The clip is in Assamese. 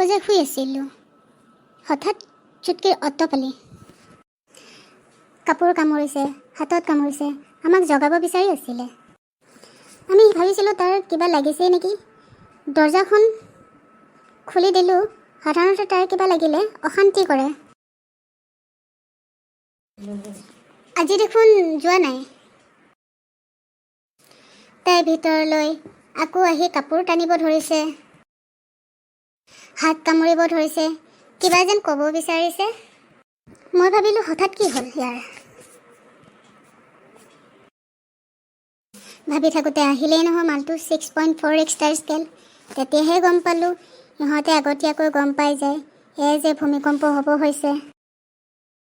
বজাই শুই আছিলোঁ। হঠাৎ চুটকিৰ অতপালি। কাপোৰ কামুৰিছে, হাতত কামুৰিছে, আমাক জগাব বিচাৰি আছিলে। আমি ভাবিছিলোঁ তাৰ কিবা লাগিছেই নেকি। দৰ্জাখন খুলি দিলোঁ। সাধাৰণতে তাৰ কিবা লাগিলে অশান্তি কৰে। আজি দেখোন যোৱা নাই। তাই ভিতৰলৈ আকৌ আহি কাপোৰ টানিব ধৰিছে, হাত কামুৰিব ধৰিছে, কিবা যেন ক'ব বিচাৰিছে। মই ভাবিলোঁ, হঠাৎ কি হ'ল ইয়াৰ? ভাবি থাকোঁতে আহিলেই নহয় মালটো, 6.4 ৰিক্টাৰ স্কেল। তেতিয়াহে গম পালোঁ, ইহঁতে আগতীয়াকৈ গম পাই যায় এয়ে যে ভূমিকম্প হ'ব হৈছে।